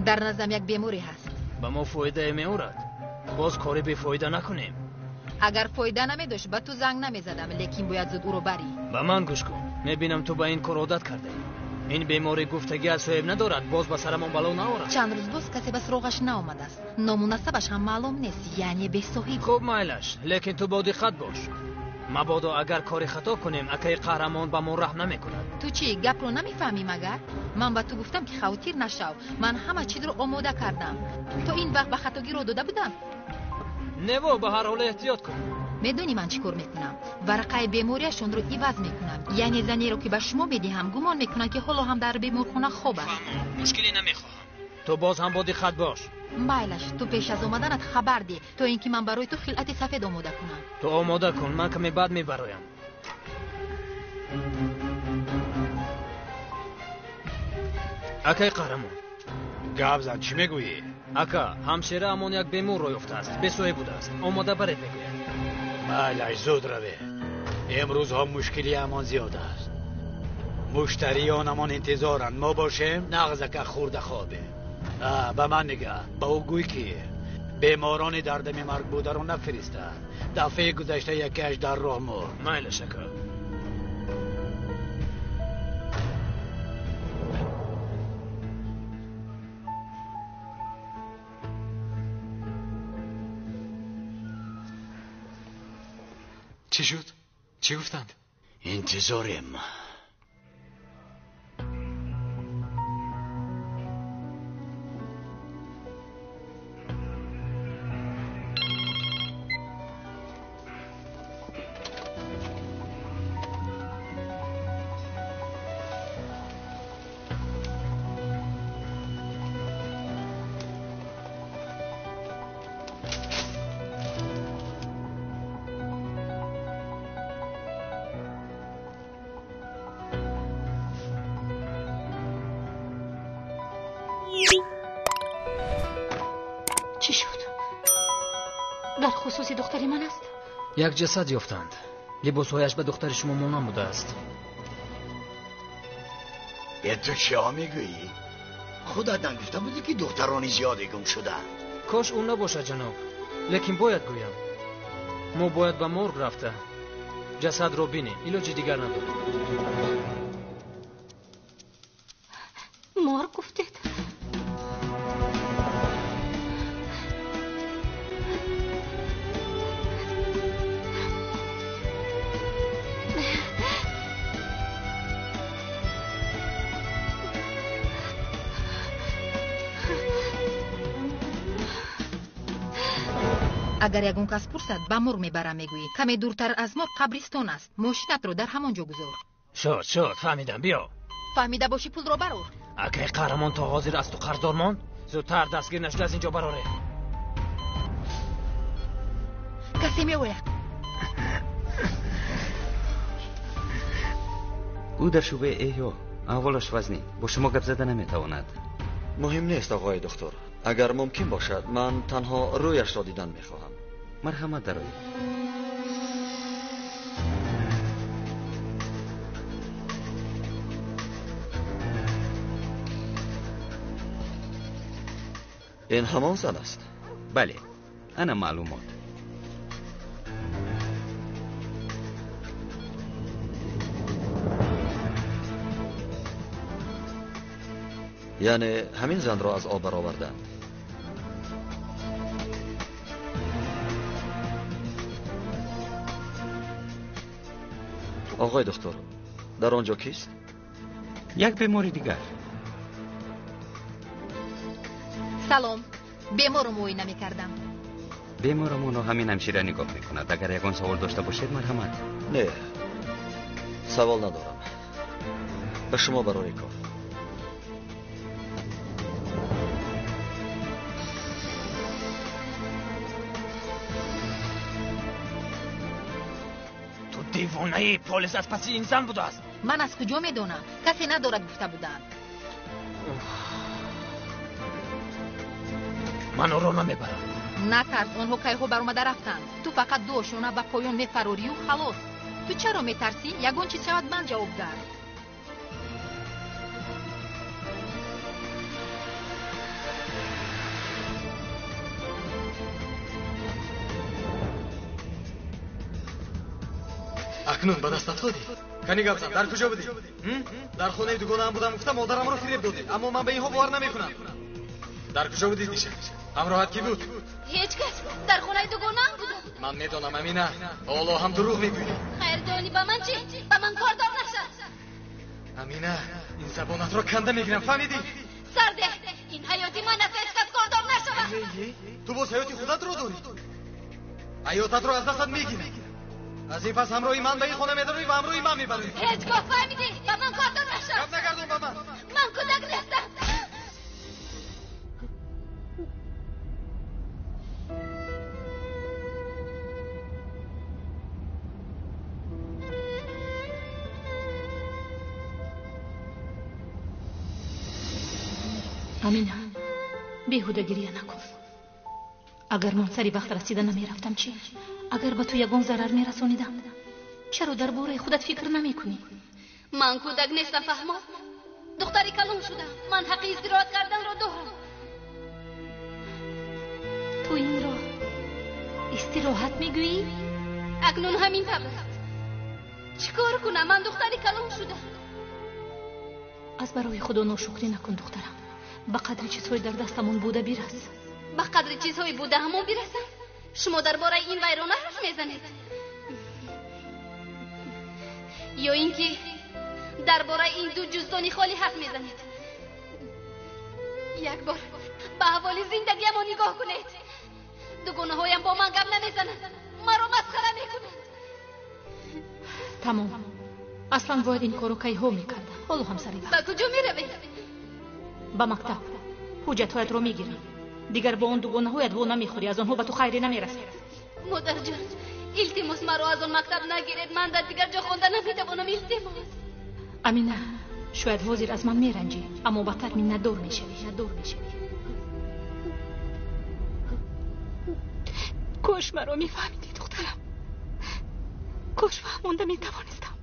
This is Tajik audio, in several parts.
Дар наздам як беморӣ ҳаст. Ба мо фоидае меорад. Боз кори бефоида накунем. Агар фоида намедошт, ба ту занг намезадам, лекин бояд зуд ӯро барӣ. Ба ман гӯш кун. Мебинам ту ба ин кор одат кардаӣ. Ин беморӣ гуфтагӣ аз соҳиб надорад, боз ба сарамон бало наорад. Чанд рӯз боз касе ба суроғаш наомадааст. Ному насабаш ҳам маълум нест, яъне бесоҳиб. Хуб майлаш, лекин ту бо диққат бош. Мабодо агар кори хато кунем, акаи қаҳрамон ба мо раҳм намекунад. Ту чӣ, гапро намефаҳмӣ магар? Ман ба ту гуфтам ки хавотир нашав. Ман ҳама чизро омода кардам. То ин вақт ба хатогӣ роҳ дода будам? Нево, ба ҳар ҳол эҳтиёт кун. Медонӣ ман чӣ кор мекунам? Варақаи бемориашонро иваз мекунам. Яъне занеро ки ба шумо медиҳам, гумон мекунам ки ҳоло ҳам дар беморхона хоб аст. Фаҳмон, мушкиле намехоҳам. Ту боз ҳам бо диққат бош. Майлаш, ту пеш аз омаданат хабар деҳ, то ин ки ман барои ту хилъати сафед омода кунам. Ту омода кун, ман каме баъд мебароям. Акай қаҳрамон. Гап зан, чӣ мегӯӣ? Ака, ҳамшираамон як беморро ёфтааст, бесоҳиб будааст. Омода баред мегӯяд. Майлаш, зуд раве. Имрӯзҳо мушкилиамон зиёд аст. Муштариёнамон интизоранд. Мо бошем, нағзака хӯрда хобем. Ба ман нигаҳ, ба ӯ гӯй ки беморони дар дами марг бударо нафиристад. Дафъаи гузашта якеаш дар роҳ мурд. Майлаш, ака. Чӣ шуд? Чӣ гуфтанд? Интизорем. Чӣ шуд? Дар хусуси духтари ман аст? Як ҷасад ёфтанд. Либосҳояш ба духтари шумо монанд будааст. Е, ту чиҳо мегӯӣ? Худат нагуфта будӣ ки духтарони зиёде гум шудаанд? Кош ӯ набошад, ҷаноб. Лекин бояд гӯям, мо бояд ба морг рафта ҷасадро бинем. Илоҷи дигар надорем. Морг гуфтед? Агар ягон кас пурсад, ба морг мебарам, мегӯӣ. Каме дуртар аз морг қабристон аст. Мошинатро дар ҳамон ҷо гузор. Шуд, шуд, фаҳмидам, биё. Фаҳмида бошӣ, пулро барор. Акай қаҳрамон то ҳозир аз ту қарздор монд? Зудтар дастгир нашуда аз ин ҷо бароре. Касе меояд. Ӯ дар шӯъбаи эҳё, аҳволаш вазнин, бо шумо гап зада наметавонад. Муҳим нест, оғои духтур. Агар мумкин бошад, ман танҳо рӯяшро дидан мехоҳам. Марҳамат, дароед. Ин ҳамон зан аст? Бале, ана маълумот. Яъне ҳамин занро аз об бароварданд. Оғои духтур, дар он ҷо кист? Як бемори дигар. Салом, беморро муоина мекардам. Беморамонро ҳамин ҳамшира нигоҳ мекунад. Агар ягон савол дошта бошед, марҳамат. Не, савол надорам. Ба шумо барори кор. Ту девонаи, полис аз паси ин зан будааст. Ман аз куҷо медонам? Касе надорад гуфта буданд. Ман ӯро намебарам. Натарс, онҳо кайҳо баромада рафтанд. Ту фақат ду ошона ба поён мефарорию халос. Ту чаро метарсӣ? Ягон чиз шавад, ман ҷавобгар. Акнун ба даст афтодӣ. Кани гап зан, дар куҷо будӣ? Дар хонаи дугонаам будам, гуфта модарамро фиреб додӣ, аммо ман ба инҳо бовар намекунам. Дар куҷо будӣ дишаб? Ҳамроҳат кӣ буд? Ҳеҷ кас. Дар хонаи дугонаам будам. Ман медонам, Амина, ҳоло ҳам дурӯғ мегӯӣ. Хайр ҷонӣ, ба ман чӣ? Ба ман кордор нашав. Амина, ин забонатро канда мегирам, фаҳмидӣ? Сарде, ин ҳаёти ман аст, ҳеҷ кас кордор нашавад. Ту боз ҳаёти худатро дорӣ. Ҳаётатро аз дастат мегирам. Аз ин пас ҳамроҳи ман ба ин хона медорӣ ва ҳамроҳи ман мебарӣ. Ҳеҷ гоҳ, фаҳмидӣ? Ба ман кордор нашав. Гап нагардон ба ман. Ман кӯдак нестам. Амина, беҳуда гирия накун. Агар ман сари вақт расида намерафтам чӣ? Агар ба ту ягон зарар мерасонидам, чаро дар бораи худат фикр намекунӣ? Ман кӯдак нестам, фаҳмо. Духтари калон шудам. Ман ҳаққи истироҳат карданро дорам. Ту инро истироҳат мегӯӣ? Акнун ҳамин тавр аст. Чӣ кор кунам? Ман духтари калон шудам. Аз барои худо ношукрӣ накун, духтарам. Ба қадри чизҳои дар дастамон буда бирас. Ба қадри чизҳои буда ҳамон бирасам? Шумо дар бораи ин вайрона ҳарф мезанед? Ё ин ки дар бораи ин ду ҷуздони холӣ ҳарф мезанед? Як бор ба аҳволи зиндагиамон нигоҳ кунед. Дугонаҳоям бо ман гап намезананд, маро масхара мекунанд. Тамом. Аслан бояд ин корро кайҳо мекардам. Ҳоло ҳам сари вақт. Ба куҷо меравед? Ба мактаб. Ҳуҷҷатҳоятро мегирам. Дигар бо он дугонаҳоят во намехӯрӣ, аз онҳо ба ту хайре намерасад. Модарҷон, илтимос, маро аз он мактаб нагиред. Ман дар дигар ҷо хонда наметавонам, илтимос. Амина, шояд ҳозир аз ман меранҷӣ, аммо баъдтар миннатдор мешавӣ. Кош маро мефаҳмидӣ, духтарам. Кош фаҳмонда метавонистам.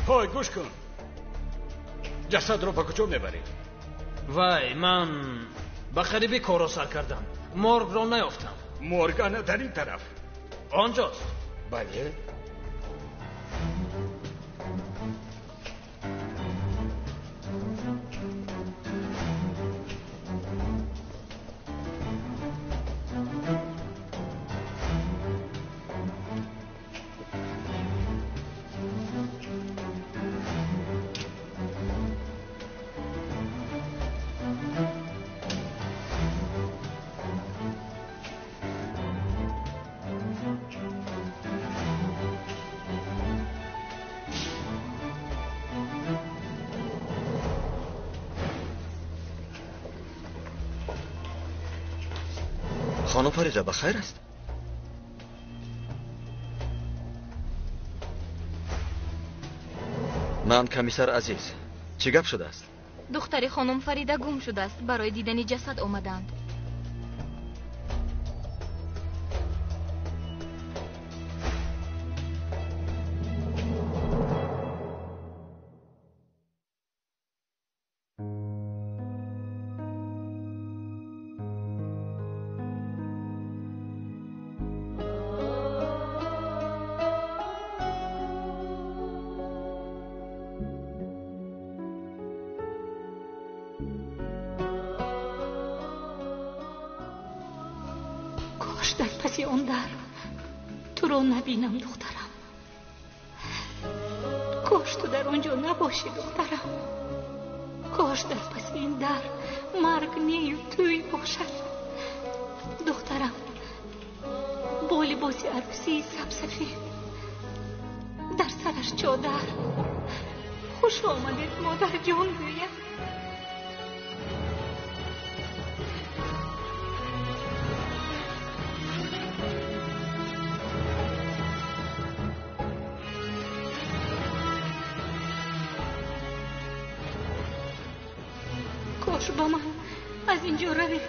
Ҳой, гӯш кун. Ҷасадро ба куҷо мебарӣ? Вай, ман ба қарибӣ корро сар кардам. Моргро наёфтам. Морг ана дар ин тараф. Онҷост. Бале. خانم فریده بخیر است؟ من کمیسر عزیز، چی گپ شده است؟ دختر خانم فریده گم شده است. برای دیدن جسد آمدند. Кош дар паси он дар туро набинам, духтарам. Кош ту дар он ҷо набошӣ, духтарам. Кош дар паси ин дар марг нею тӯй бошад. Духтарам, бо либоси арӯсии сабсафед, дар сараш чодар. Хуш омадед, модарҷон, гӯяд. Кош ба ман аз ин ҷо равед,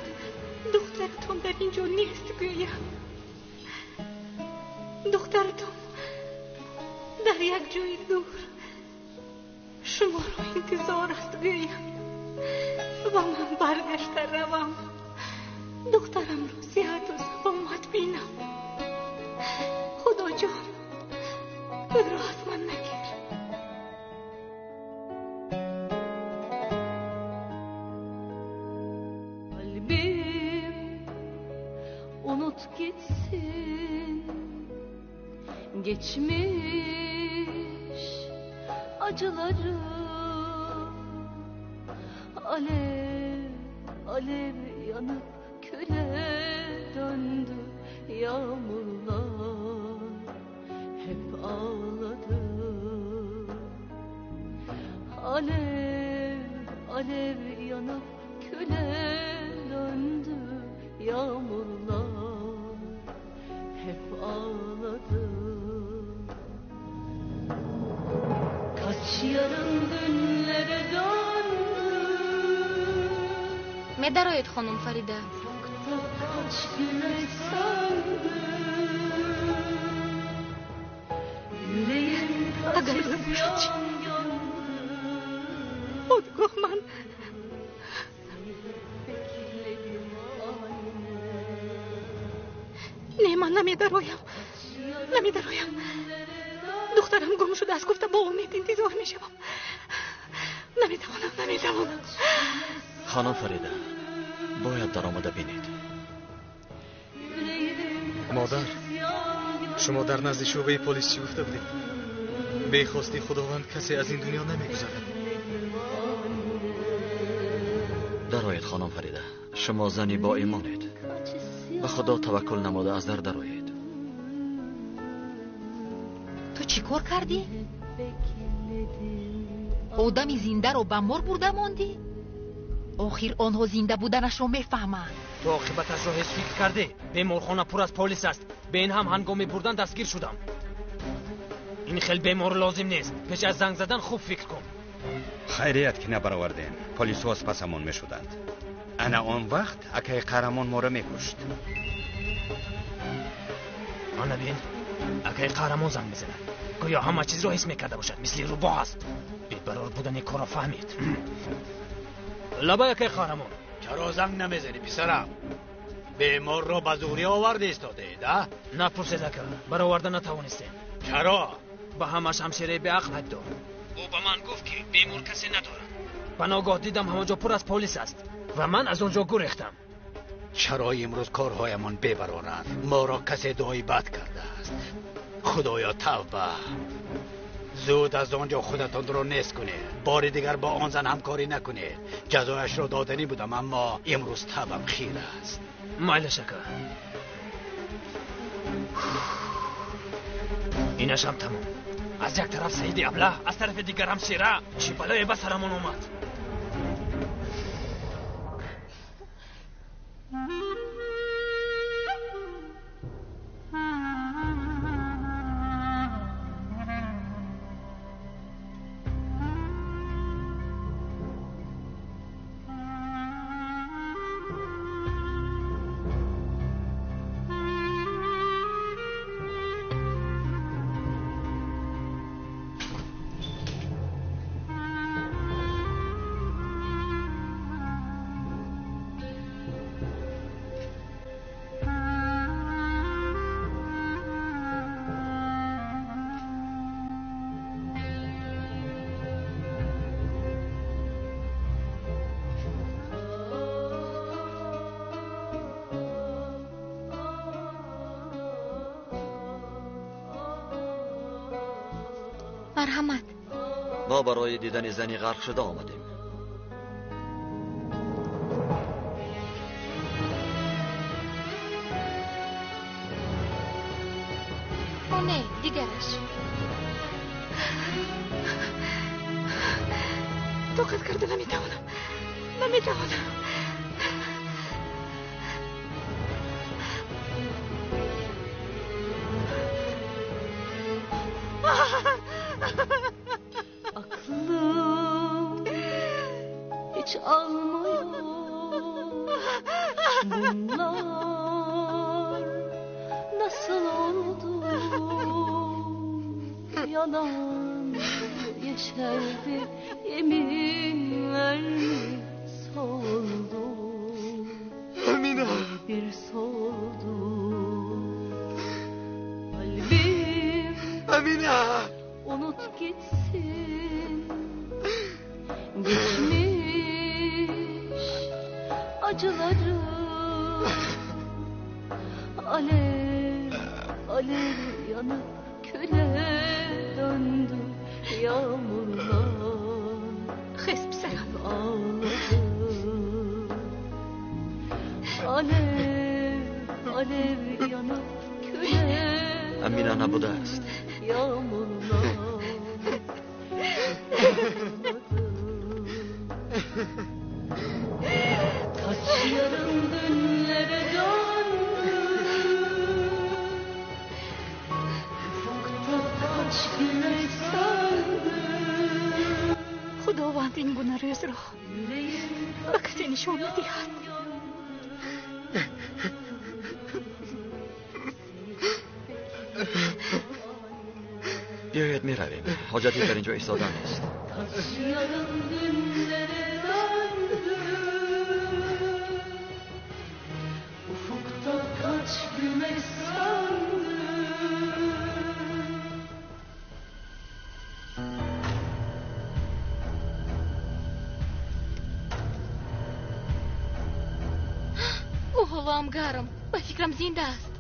духтаратон дар ин ҷо нест, гӯям. Духтаратон дар як ҷои дур шуморо интизор аст, гӯям. Ва ман баргашта равам, духтарамро сиҳату саломат бинам. Худоҷон, ӯро аз ман нагир. Kalbim unut gitsin geçmiş acıları, alev alev yanıp küle döndü yağmurlar, hep ağladı. Alev alev yanıp küle döndü yağmurlar, hep ağladı. Kaç yarın dünlere döndü. Медароед, хонум Фарида. Kaç güneş söndü. Yüreğim kaç Агар ӯ бошад чӣ? isyan yandı. Он гоҳ ман Bekledim anne. Не, ман намедароям, намедароям. Духтарам гум шудааст, гуфта бо умед интизор мешавам. Наметавонам, наметавонам. Хонум Фарида, бояд даромада бинед. Модар, шумо дар назди шӯъбаи полис чӣ гуфта будед? Бехости Худованд касе аз ин дунё намегузарад. Дароед, хонум Фарида, шумо зани боимонед. Ба Худо таваккул намуда аз дар дароед. Ту чӣ кор кардӣ? Одами зиндаро ба мор бурда мондӣ? Охир онҳо зинда буданашро мефаҳманд. Ту оқибаташро ҳеҷ фикр кардӣ? Беморхона пур аз полис аст. Бе ин ҳам ҳангоми бурдан дастгир шудам. Ин хел бемор лозим нест. Пеш аз занг задан хуб фикр кун. Хайрият ки набаровардем, полисҳо аз пасамон мешуданд. Ана он вақт акаи Қаҳрамон моро мекушт. Ана бин, акаи Қаҳрамон занг мезанад. Гӯё ҳама чизро ҳис мекарда бошад, мисли рӯбоҳ аст. Бебарор будани корро фаҳмид. Лабай, акаи Қаҳрамон. Чаро занг намезанӣ, писарам? Беморро ба зӯрӣ оварда истодед, а? Напурсед, ака, бароварда натавонистем. Чаро? Ба ҳамаш ҳамшираи беақл айб дор. Ӯ ба ман гуфт, ки бемор касе надорад. Ба ногоҳ дидам ҳамон ҷо пур аз полис аст ва ман аз он ҷо гурехтам. Чаро имрӯз корҳоямон бебароранд? Моро касе дуои бад кардааст. Худоё, тавба! Зуд аз он ҷо худатонро нест кунед. Бори дигар бо он зан ҳамкорӣ накунед. Ҷазояшро доданӣ будам, аммо имрӯз табам хир аст. Майлаш, ака, инашам тамом. Аз як тараф Саиди аблаҳ, аз тарафи дигар ҳамшира. Чӣ балое ба сарамон омад? Марҳамат. Мо барои дидани зани ғарқ шуда омадем. О не, дигараш. Тоқат карда наметавонам, наметавонам. Aklım hiç almıyor bunlar nasıl oldu? Yalan yeşerdi, yeminler mi oldu. Emine. Bir soldu. Kalbim. Emine. Unut gitsin. Geçmiş acıları. Alev, alev yanıp küle döndü yağmurlar. Хез, писарам. Ağladı. Alev, alev yanıp küle Амина набудааст. Yağmurlar. Kaç yarım dünlere döndü. Ufukta kaç güneş söndü. Худованд ин гуна рӯзро ба касе нишон надиҳад. Биёед меравем. Ҳоҷате дар ин ҷо истодан нест. Kaç yarım dünlere döndü. Ufukta kaç güneş söndü. Ӯ ҳолоам гарм, ба фикрам зинда аст.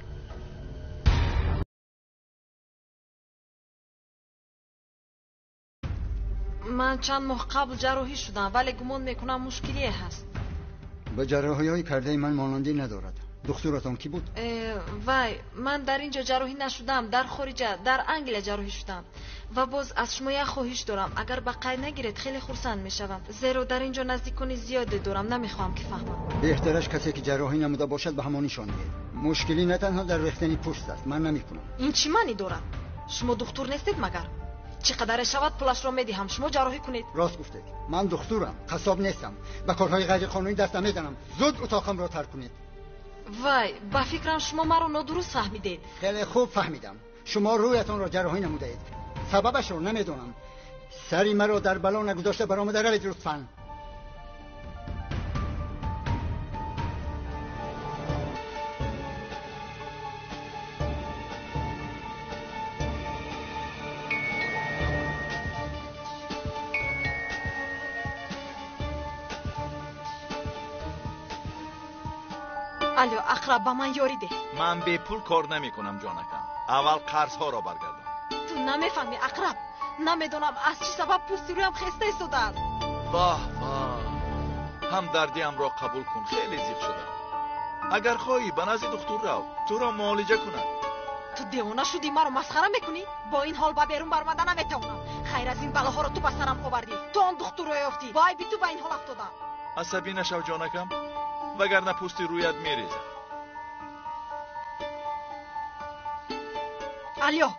Ман чанд моҳ қабл ҷарроҳӣ шудам, вале гумон мекунам мушкилие ҳаст. Ба ҷарроҳиҳои кардаи ман монандӣ надорад. Духтуратон кӣ буд? Вай, ман дар ин ҷо ҷарроҳӣ нашудам, дар хориҷа, дар Англия ҷарроҳӣ шудам. Ва боз аз шумо як хоҳиш дорам, агар ба қайд нагиред хеле хурсанд мешавам, зеро дар ин ҷо наздикони зиёде дорам, намехоҳам ки фаҳмам. Беҳтараш касе ки ҷарроҳӣ намуда бошад ба ҳамон нишон диҳед. Мушкилӣ на танҳо дар рехтани пӯст аст, ман намекунам. Ин чӣ маънӣ дорад? Шумо духтур нестед магар? Чӣ қадаре шавад пулашро медиҳам, шумо ҷарроҳӣ кунед. Рост гуфтед, ман духтурам, қассоб нестам, ба корҳои ғайриқонунӣ даст намезанам. Зуд утоқамро тарк кунед. Вай, ба фикрам шумо маро нодуруст фаҳмидед. Хеле хуб фаҳмидам. Шумо рӯятонро ҷарроҳӣ намудаед. Сабабашро намедонам. Сари маро дар бало нагузошта баромада равед лутфан. Алло, Ақраб, ба ман ёрӣ деҳ. Ман бепул кор намекунам, ҷонакам. Аввал қарзҳоро баргардон. Ту намефаҳмӣ, Ақраб. Намедонам аз чӣ сабаб пӯсти рӯям хеста истодааст. Баҳ баҳ, ҳамдардиамро қабул кун, хеле зиқ шудам. Агар хоҳӣ ба назди духтур рав, туро муолиҷа кунад. Ту девона шудӣ, маро масхара мекунӣ? Бо ин ҳол ба берун баромада наметавонам. Хайр аз ин балоҳоро ту ба сарам овардӣ. Ту он духтурро ёфтӣ. Бо айби ту ба ин ҳол афтодам. Асабӣ нашав, ҷонакам, вагарна пӯсти рӯят мерезад. Алло,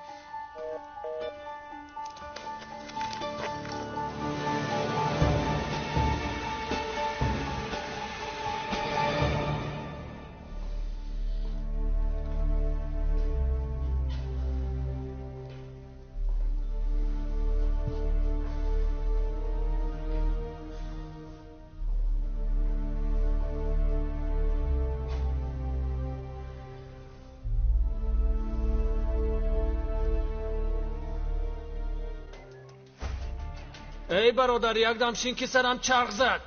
эй бародар, якдам шин ки сарам чарх зад.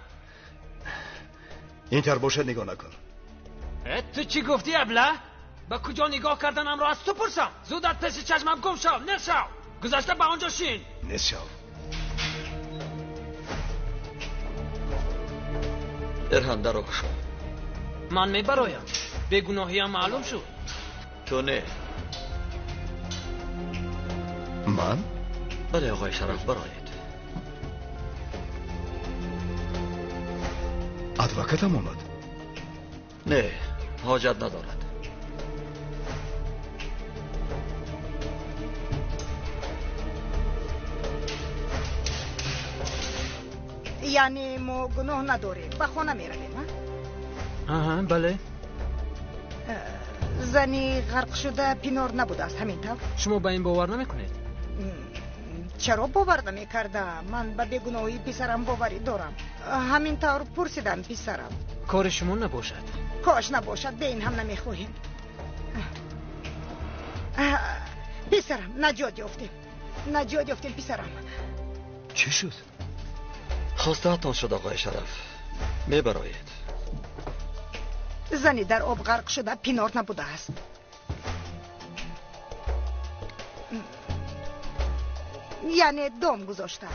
Ин тар бошад нигоҳ накун. Э, ту чӣ гуфтӣ, абла? Ба куҷо нигоҳ карданамро аз ту пурсам? Зуд аз пеши чашмам гум шав, нест шав. Гузашта ба он ҷо шин. Нест шав. Эрҳан, дарро кушо. Ман мебароям. Бегуноҳиям маълум шуд. Ту не. Ман? Бале, оғои Шараф, бароед. Адвокатам омад? Не, ҳоҷат надорад. Яъне мо гуноҳ надорем, ба хона меравем, а? Аҳа, бале. Зани ғарқшуда Пинор набудааст, ҳамин тавр? Шумо ба ин бовар намекунед? Чаро бовар намекардам? Ман ба бегуноҳии писарам боварӣ дорам. Ҳамин тавр пурсидам писарам. Кори шумо набошад. Кош набошад, бе ин ҳам намехоҳем. Писарам, наҷот ёфтем. Наҷот ёфтем, писарам. Чӣ шуд? Хостаатон шуд, оғои Шараф. Мебароед. Зани дар об ғарқ шуда Пинор набудааст. Яъне дом гузошта.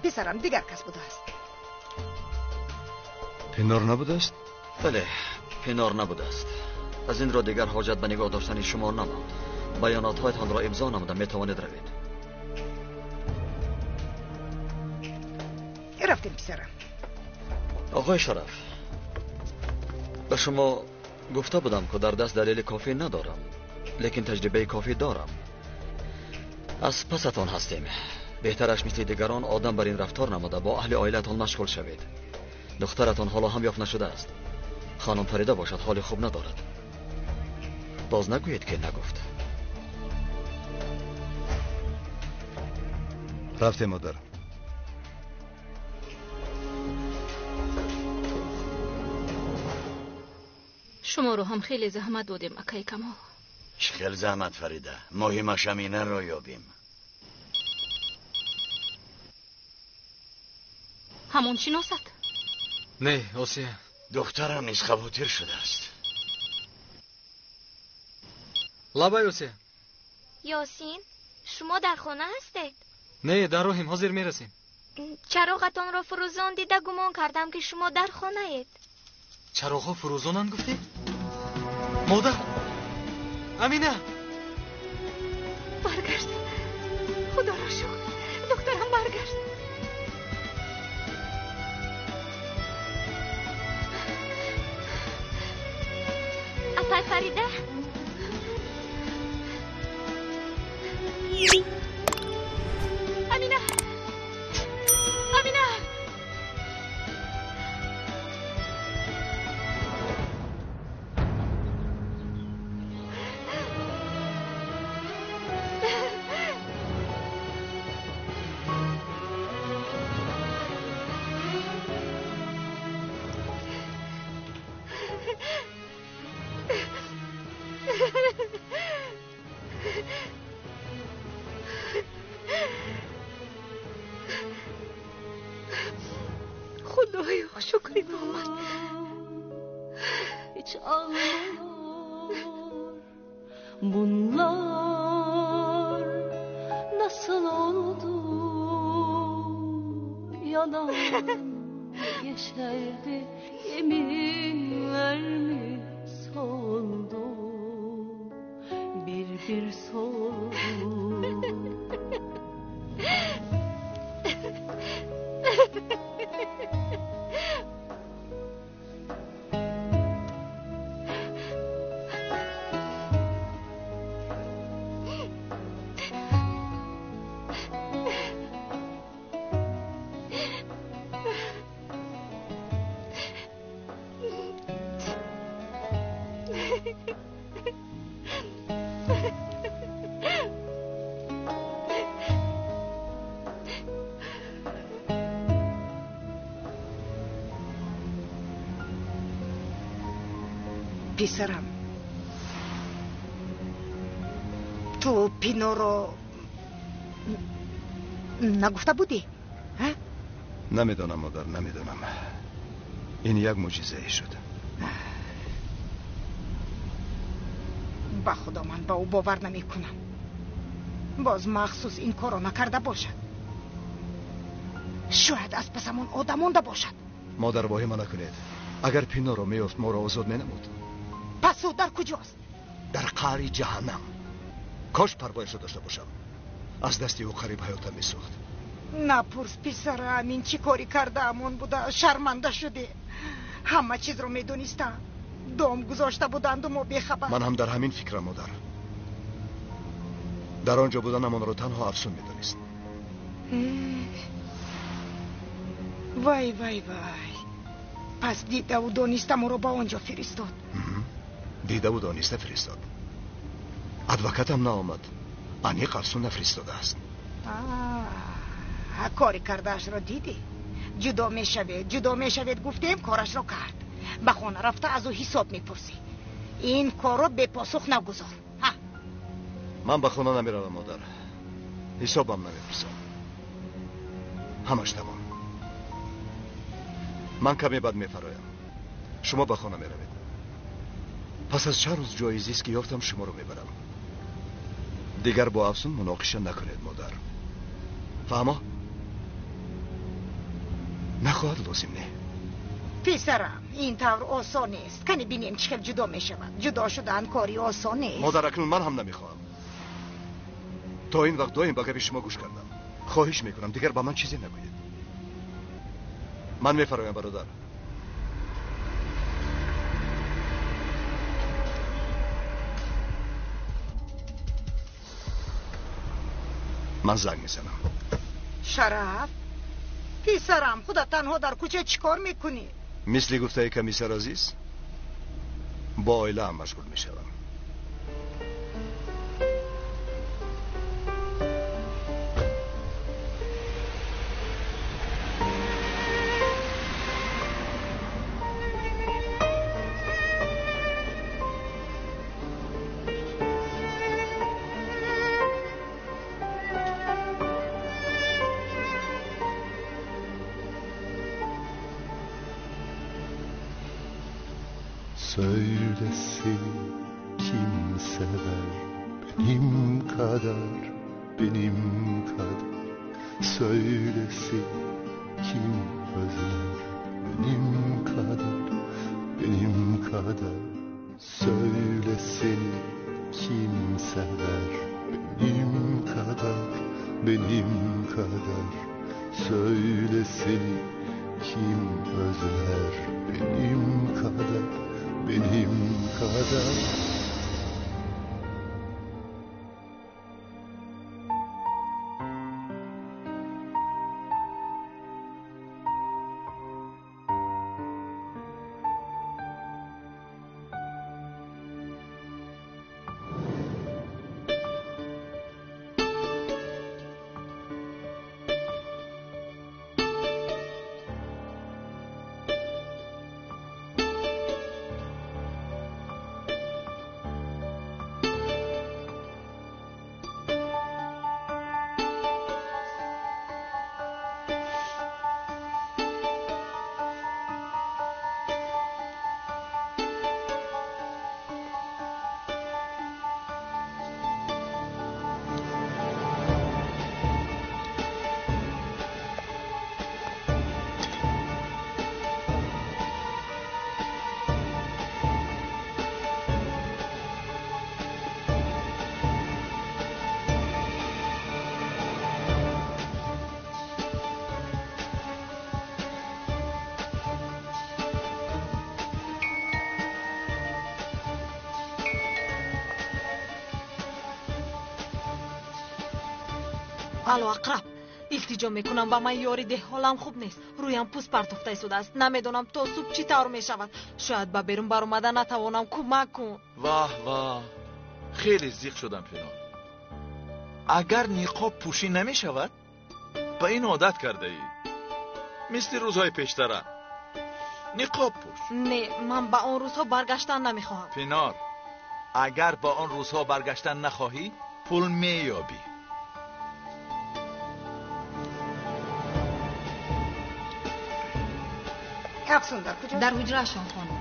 Писарам, дигар кас будааст. Пинор набудааст? Бале, Пинор набудааст. Аз ин рӯ дигар ҳоҷат ба нигоҳ доштани шумо намонд. Баёнотҳоятонро имзо намуда метавонед равед. Рафтем, писарам. Оғои Шараф, ба шумо гуфта будам, ки дар даст далели кофӣ надорам, лекин таҷрибаи кофӣ дорам. Аз пасатон ҳастем. Беҳтараш мисли дигарон одам бар ин рафтор намуда бо аҳли оилаатон машғул шавед. Духтаратон ҳоло ҳам ёфт нашудааст. Хонум Фарида бошад, ҳоли хуб надорад. Боз нагӯед, ки нагуфт. Рафтем, модар. Шуморо ҳам хеле заҳмат додем, акаи Камол. Чӣ хел заҳмат, Фарида? Муҳимаш Аминаро ёбем. Ҳамон шиносад? Не, Осия. Духтарам низ хавотир шудааст. Лабай, Осия. Ёсин, шумо дар хона ҳастед? Не, дар роҳем, ҳозир мерасем. Чароғатонро фурӯзон дида гумон кардам, ки шумо дар хонаед. Чароғҳо фурӯзонанд гуфтӣ? Модар! Амина! Баргашт. Худоро шукр. Духтарам баргашт. Апай Фарида? Амина! Амина! Худоё, шукри номат. Hiç ağlıyor bunlar nasıl oldu? Yalan yeşerdi, yeminler mi soldu? Bir bir soldu. Писарам, ту Пиноро нагуфта будӣ? Намедонам, модар, намедонам. Ин як мӯъҷизае шуд. Ба худо, ман ба ӯ бовар намекунам. Боз махсус ин корро накарда бошад. Шояд аз пасамон одам монда бошад. Модар, воҳима накунед. Агар Пиноро меёфт, моро озод менамуд. Пас ӯ дар куҷост? Дар қаъри ҷаҳаннам. Кош парвояшро дошта бошам. Аз дасти ӯ қариб ҳаётам месӯхт. Напурс, писарам, ин чӣ корӣ кардаамон буда? Шарманда шудӣ. Ҳама чизро медонистам. Дом гузошта буданду мо бехабар. Ман ҳам дар ҳамин фикрам, модар. Дар он ҷо буданам онро танҳо афсун медонист. Вай, вай, вай. Пас дидаву дониста моро ба он ҷо фиристод. Дидаву дониста фиристод. Адвокатам наомад. Аниқ афсун нафиристодааст. Кори кардаашро дидӣ? Ҷудо мешавед, ҷудо мешавед гуфтем, корашро кард. Ба хона рафта аз ӯ ҳисоб мепурсӣ. Ин корро бепосух нагузор. Ман ба хона намеравам, модар. Ҳисобам намепурсам. Ҳамаш тамом. Ман каме баъд мефароям. Шумо ба хона меравед. Пас аз чанд рӯз ҷои зист ки ёфтам, шуморо мебарам. Дигар бо Афсун муноқиша накунед, модар. Фаҳмо? Нахоҳад лозим не. Писарам, ин тавр осон нест. Кани бинем чӣ хел ҷудо мешавад. Ҷудо шудан кори осон нест. Модар, акнун ман ҳам намехоҳам. То ин вақт доим ба гапи шумо гӯш кардам. Хоҳиш мекунам, дигар ба ман чизе нагӯед. Ман мефароям, бародар. Ман занг мезанам. Шараф, писарам, худат танҳо дар кӯча чӣ кор мекунӣ? Мисли гуфтаи комиссар азиз, бо оилаам машғул мешавам. Söyle seni kim sever benim kadar, benim kadar. Söyle seni kim özler benim kadar, benim kadar. Söyle seni kim sever benim kadar, benim kadar. Söyle seni kim özler benim kadar, benim kadar. Алло, ақраб, илтиҷо мекунам, ба ман ёрӣ деҳ. Ҳолам хуб нест, рӯям пӯст партофта истодааст. Намедонам то субҳ чӣ тавр мешавад. Шояд ба берун баромада натавонам. Кӯмак кун. Ваҳ ваҳ, хеле зиқ шудам, Пинор. Агар ниқоб пӯшӣ намешавад, ба ин одат кардаӣ, мисли рӯзҳои пештара. Ниқоб пӯш. Не, ман ба он рӯзҳо баргаштан намехоҳам. Пинор, агар ба он рӯзҳо баргаштан нахоҳӣ, пул меёбӣ. Афсун дар куҷо? Дар ҳуҷраашон, хонум.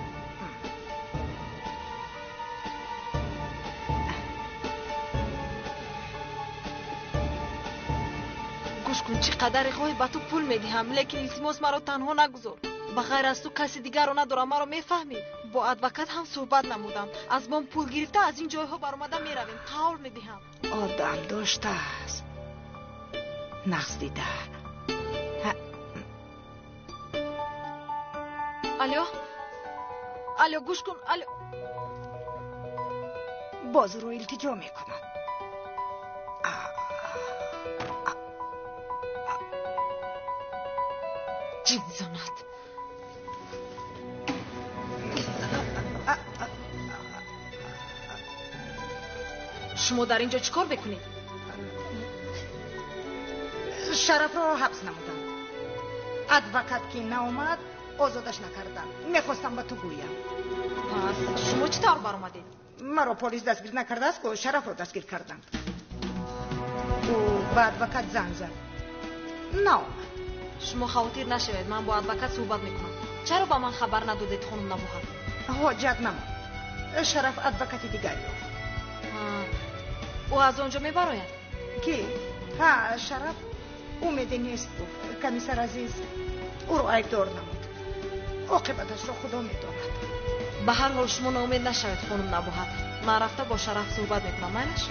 Гӯш кун, чӣ қадаре хоҳӣ ба ту пул медиҳам, лекин илтимос маро танҳо нагузор. Ба ғайр аз ту каси дигарро надорам, маро мефаҳмӣ? Бо адвокат ҳам суҳбат намудам. Аз бом пул гирифта аз ин ҷойҳо баромада меравем. Қавл медиҳам. Одам доштааст, нағз дида. Алло, алло, гӯш кун, алло. Боз ӯро илтиҷо мекунад. Ҷин занад. Шумо дар ин ҷо чӣ кор мекунед? Шарафро ҳабс намуданд. Адвокат ки наомад, озодаш накарданд. Мехостам ба ту гӯям. Пас шумо чӣ тавр баромадед? Маро полис дастгир накардааст, ку Шарафро дастгир карданд. Ӯ ба адвокат занг зад, наомад. Шумо хавотир нашавед, ман бо адвокат суҳбат мекунам. Чаро ба ман хабар надодед, хонум Набоҳат? Ҳоҷат намонд. Шараф адвокати дигар ёфт. Ӯ аз он ҷо мебарояд? Ки? Ҳа, Шараф умеде нест, гуфт. Комиссар Азиз ӯро айбдор намуд. Оқибаташро Худо медонад. Ба ҳар ҳол шумо ноумед нашавед, хонум Набоҳат. Ман рафта бо Шараф суҳбат мекунам, майлаш?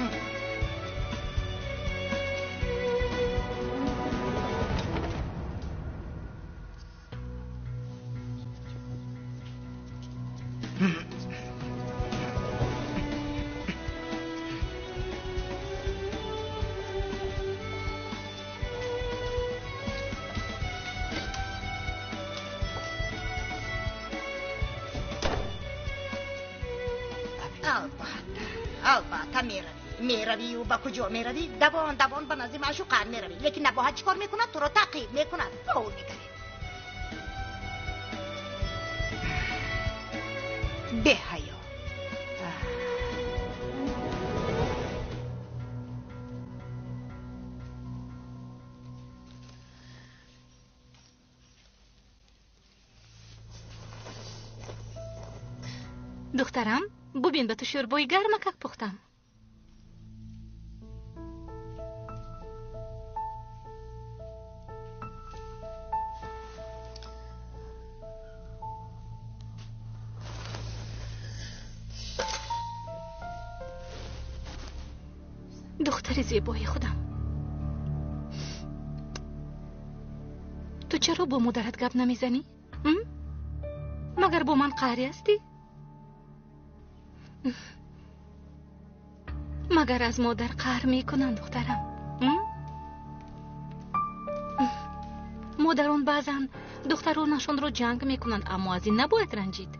Албатта меравӣ, меравию ба куҷо меравӣ? Давон давон ба назди маъшуқат меравӣ, лекин Набоҳат чӣ кор мекунад? Туро таъқиб мекунад. Ба ӯ нигаред. Беҳаё. Духтарам, бубин, ба ту шӯрбои гармакак пухтам. Духтари зебои худам, ту чаро бо модарат гап намезанӣ? Магар бо ман қаҳрӣ ҳастӣ? Магар аз модар қаҳр мекунанд, духтарам? Модарон баъзан духтаронашонро ҷанг мекунанд, аммо аз ин набояд ранҷид.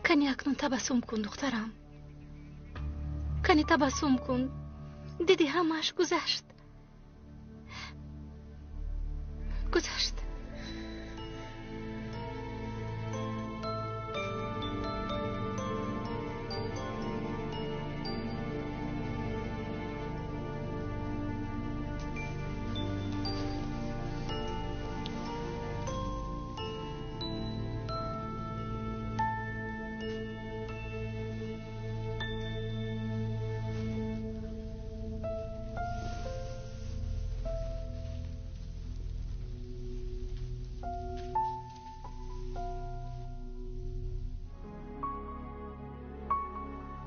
Кани акнун табассум кун, духтарам. Кани табассум кун. Диди, ҳамааш гузашт. Гузашт.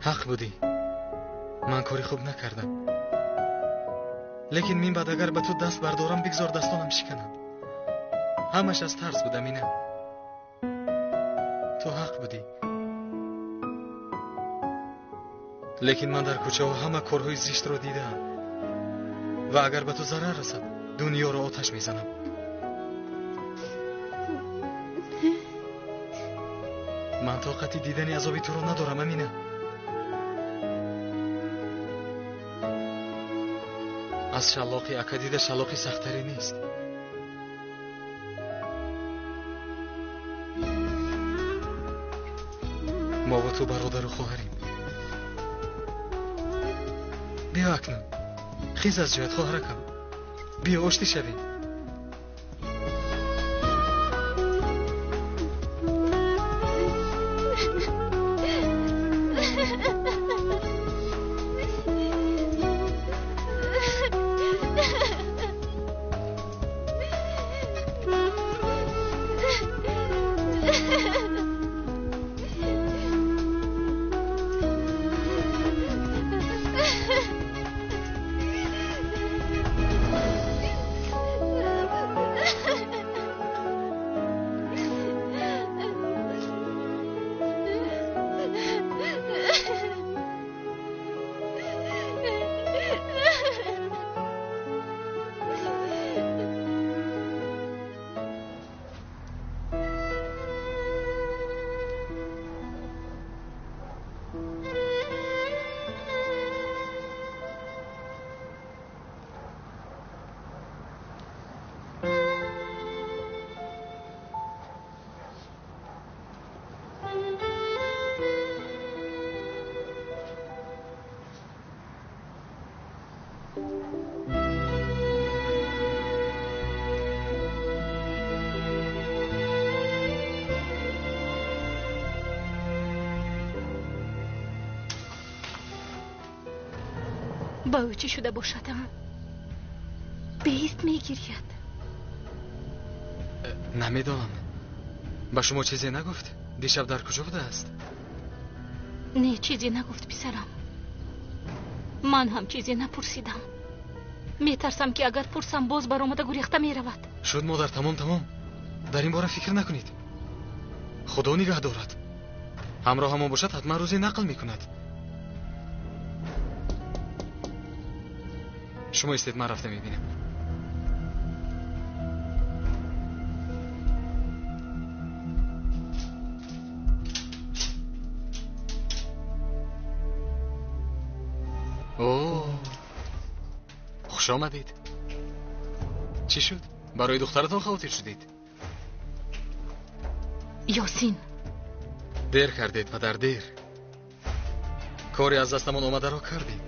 Ҳақ будӣ, ман кори хуб накардам, лекин мин баъд агар ба ту даст бардорам, бигзор дастонам шикананд. Ҳамаш аз тарс буд, Амина. Ту ҳақ будӣ, лекин ман дар кӯчаҳо ҳама корҳои зиштро дидаам ва агар ба ту зарар расад, дунёро оташ мезанам. Ман тоқати дидани азоби туро надорам, Амина. Аз шалоқи ака дида шалоқи сахттаре нест. Мо бо ту бародару хоҳарем. Биё акнун, хез аз ҷоят, хоҳаракам. Биё оштӣ шавем. Ба ӯ чӣ шуда бошад? Беист мегиряд. Намедонам. Ба шумо чизе нагуфт? Дишаб дар куҷо будааст? Не, чизе нагуфт, писарам. Ман ҳам чизе напурсидам. Метарсам, ки агар пурсам, боз баромада гурехта меравад. Шуд, модар, тамом, тамом. Дар ин бора фикр накунед. Худо нигаҳ дорад. Ҳамроҳамон бошад, ҳатман рӯзе нақл мекунад. Шумо истед, ман рафта мебинам. О, хуш омадед. Чӣ шуд? Барои духтаратон хавотир шудед? Ёсин. Дер кардед, падар, дер. Коре аз дастамон омадаро кардем.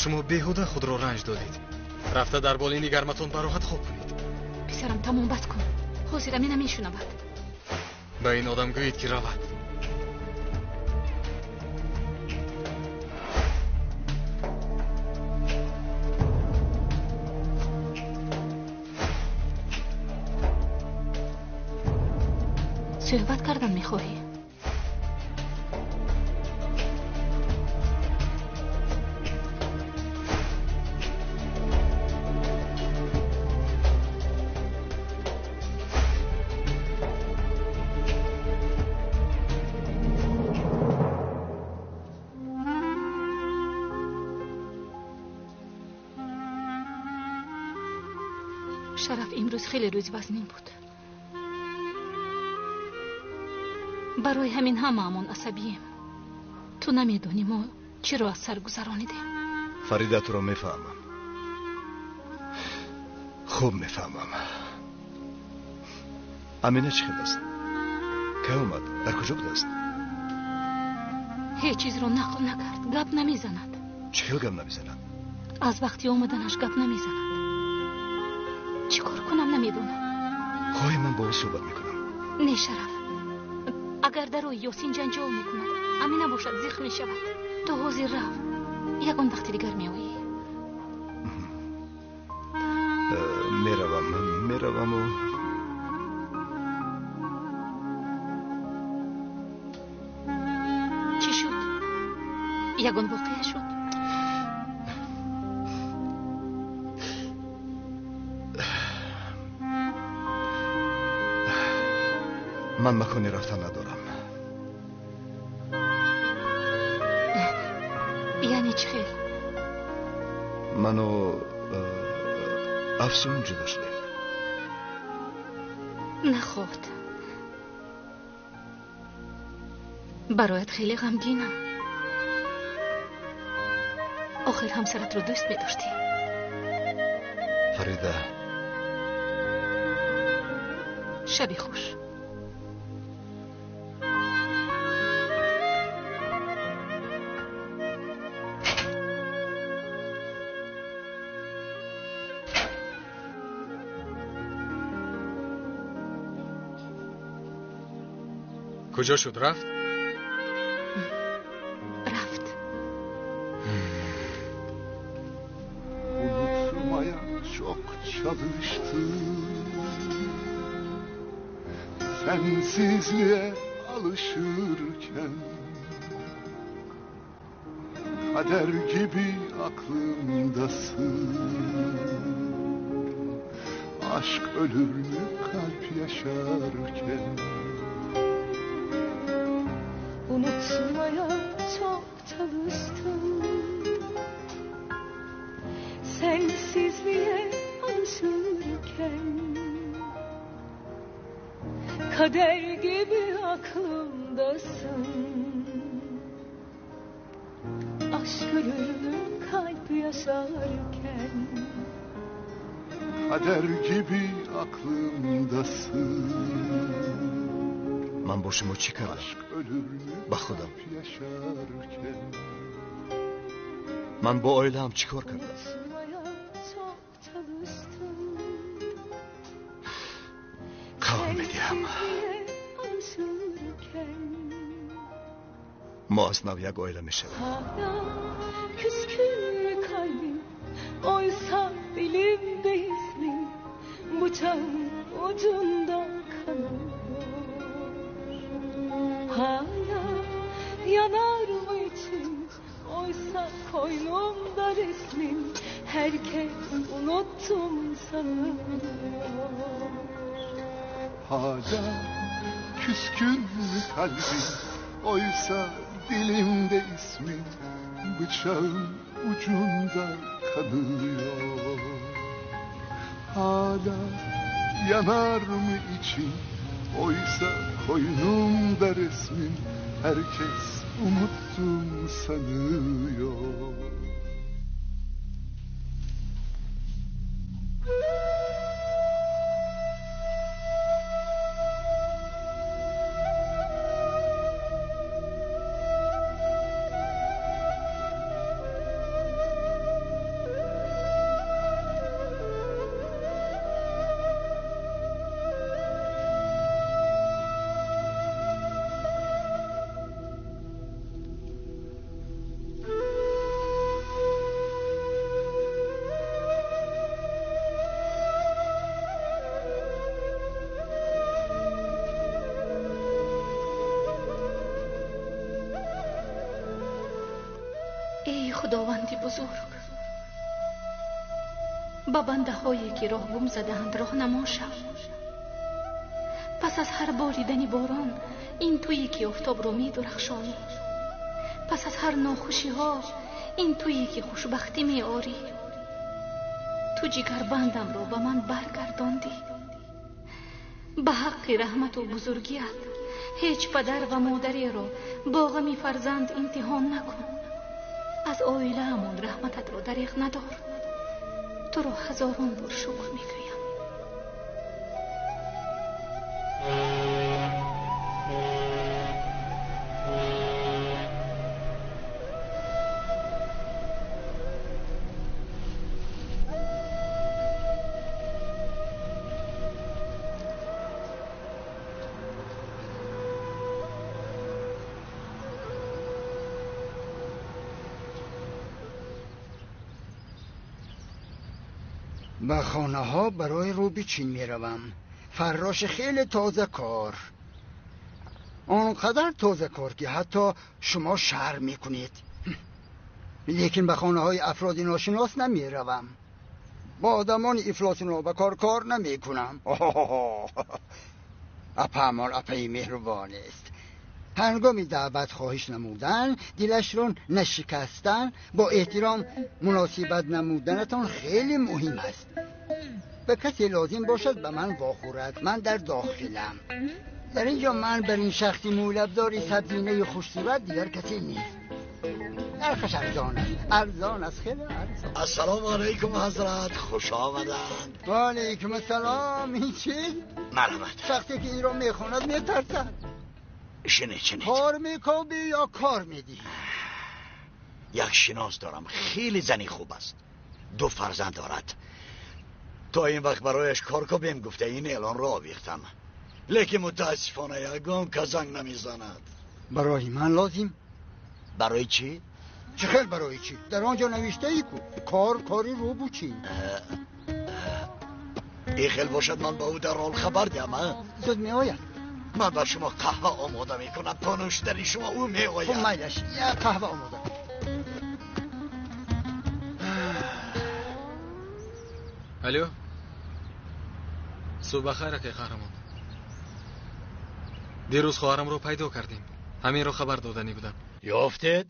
Шумо беҳуда худро ранҷ додед. Рафта дар болини гарматон бароҳат хоб кунед. Писарам, тамом, бас кун. Ҳозир Амина мешунавад. Ба ин одам гӯед, ки равад. Суҳбат кардан мехоҳӣ? Шараф, имрӯз хеле рӯзи вазнин буд. Барои ҳамин ҳамаамон асабием. Ту намедонӣ мо чиро аз сар гузаронидем. Фарида, туро мефаҳмам, хуб мефаҳмам. Амина чӣ хел аст? Кай омад? Дар куҷо будааст? Ҳеҷ чизро нақл накард, гап намезанад. Чӣ хел гап намезанад? Аз вақти омаданаш гап намезанад. Чӣ кор кунам намедонам. Хоҳӣ ман бо ӯ суҳбат мекунам? Не, Шараф, агар дарои Ёсин ҷанҷол мекунад, Амина бошад зиқ мешавад. Ту ҳозир рав, ягон вақти дигар меоӣ. Меравам, мераваму чӣ шуд? Ягон воқеа шуд? Ман макони рафтан надорам. Яъне чӣ хел? Ману Афсун ҷудо шудем. Наход, бароят хеле ғамгинам. Охир ҳамсаратро дӯст медоштӣ. Фарида. Шаби хуш. Куҷо шуд, рафт? Рафт. Unutmaya çok çalıştım. Sensizliğe alışırken kader gibi aklımdasın. Aşk ölür mü kalp yaşarken? Unutmaya çok çalıştım. Sensizliğe alışırken kader gibi aklımdasın. Aşk ölür mü kalp yaşarken? Kader gibi aklımdasın. Ман бо шумо чӣ кардам? Ба худам, Ман бо оилаам чӣ кор кардам? Қавл медиҳам, мо аз нав як оила мешавем. Oysa dilimde ismin, bıçağın ucunda kanıyor. Hala yanar mı içim, oysa koynumda resmin, herkes unuttum sanıyor. Hala küskün kalbim, oysa dilimde ismin, bıçağın ucunda kanıyor. Hala yanar mı içim, oysa koynumda resmin, herkes unuttum sanıyor. Худованди бузург, ба бандаҳое ки роҳ гум задаанд роҳнамо шав. Пас аз ҳар боридани борон ин туе ки офтобро медурахшонӣ, пас аз ҳар нохушиҳо ин туе ки хушбахтӣ меорӣ. Ту ҷигарбандамро ба ман баргардондӣ. Ба ҳаққи раҳмату бузургият ҳеҷ падар ва модареро бо ғами фарзанд имтиҳон накун. Аз оилаамон раҳмататро дареғ надор. Туро ҳазорон бор шукр мегӯям. به خانه ها برای روبی چین می روم. فراش خیلی تازه کار، آنقدر تازه کار که حتی شما شرم می کنید. لیکن به خانه های افراد ناشناس نمی روم. با آدمان افلاس به کار نمی کنم. اپامان اپای مهربان است. هنگامی دعوت خواهش نمودن، دلش را نشکستن، با احترام مناسبت نمودنتان خیلی مهم است. به کسی لازم باشد به من واخورد، من در داخلم. در اینجا من بر این شخصی مولبداری سبزینه خوش صورت دیگر کسی نیست. نرخش ارزان است، ارزان است، خیلی ارزان. السلام علیکم حضرت، خوش آمدند. و علیکم السلام. این چیز؟ مرحبت. شخصی که این را میخواند میترسد. شنید. کار میکوبی یا کار میدی؟ یک شناس دارم، خیلی زنی خوب است، 2 فرزند دارد. تا این وقت برایش کار کوبیم گفته این اعلان را آویختم، لیکن متاسفانه یگان که زنگ نمیزند. برای من لازم؟ برای چی؟ چه خیلی برای چی؟ در آنجا نوشته ای کو کار کاری رو بوچی. ای خیلی باشد من با او در حال خبر دیم. زود میآید. من بر شما قهوه آماده میکنم تا نوشیدنی شما او میآید. خب میلش یک قهوه آماده. الو، صبح بخیر акай Қаҳрамон. Дирӯз хоҳарамро пайдо кардем. Ҳаминро хабар доданӣ будам. Ёфтед?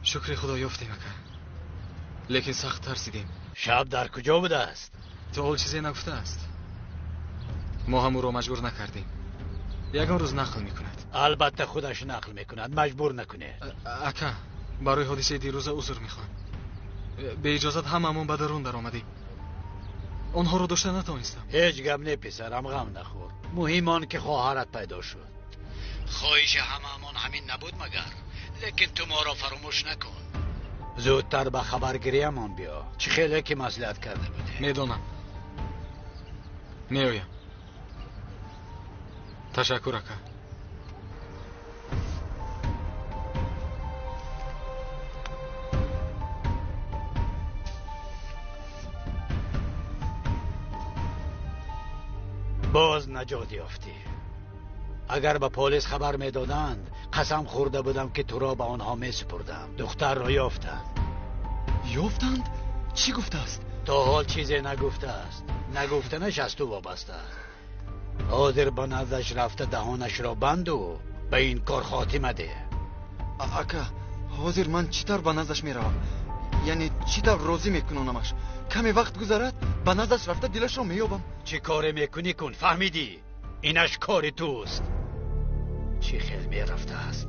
Шукри Худо ёфтем ака, лекин сахт тарсидем. Шаб дар куҷо будааст? То ҳол чизе нагуфтааст. Мо ҳам ӯро маҷбур накардем. Ягон рӯз нақл мекунад. Албатта худаш нақл мекунад, маҷбур накунед. Ака, барои ҳодисаи дирӯза узр мехоҳам. Беиҷозат ҳамаамон ба дарун даромадем. Онҳоро дошта натавонистам. Ҳеҷ гап не писарам, ғам нахӯр. Муҳим он ки хоҳарат пайдо шуд. Хоҳиши ҳамаамон ҳамин набуд магар? Лекин ту моро фаромӯш накун. Зудтар ба хабаргириамон биё. Чӣ хеле ки маслиҳат карда будем. Медонам. Меоям. Ташаккур, ака. Боз наҷот ёфтӣ. Агар ба полис хабар медоданд, қасам хӯрда будам, ки туро ба онҳо месупурдам. Духтарро ёфтанд. Ёфтанд? Чӣ гуфтааст? То ҳол чизе нагуфтааст. Нагуфтанаш аз ту вобаста аст. Ҳозир ба наздаш рафта даҳонашро банду ба ин кор хотима деҳ. Ака, ҳозир ман чӣ тавр ба наздаш меравам? Яъне чӣ тавр розӣ мекунонамаш? Каме вақт гузарад, ба наздаш рафта дилашро меёбам. Чӣ коре мекунӣ кун, фаҳмидӣ? Инаш кори туст. Чӣ хел мерафтааст?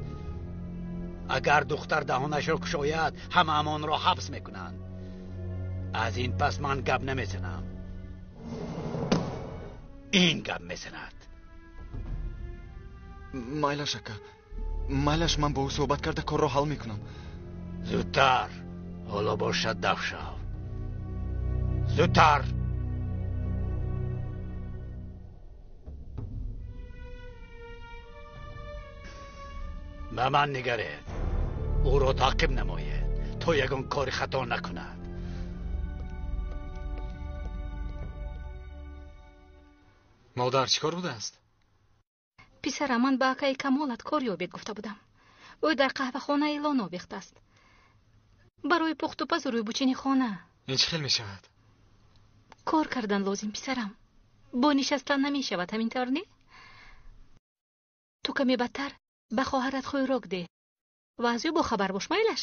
Агар духтар даҳонашро кушояд, ҳамаамонро ҳабс мекунанд. Аз ин пас ман гап намезанам. Ин гап мезанад. Майлаш, ака, майлаш, ман бо ӯ суҳбат карда корро ҳал мекунам. Зудтар, ҳоло бошад даф шав. Зудтар. Ба ман нигаред. Ӯро таъқиб намоед, то ягон кори хато накунад. Модар, чӣ кор будааст? Писарам, ман ба акаи Камолат кор ёбед гуфта будам. Ӯ дар қаҳвахона эълон овехтааст. Барои пухтупазу рӯйбучини хона. Ин чӣ хел мешавад? Кор кардан лозим, писарам. Бо нишастан намешавад, ҳамин тавр не? Ту каме бадтар ба хоҳарат хӯрок деҳ ва аз ӯ бохабар бош, майлаш?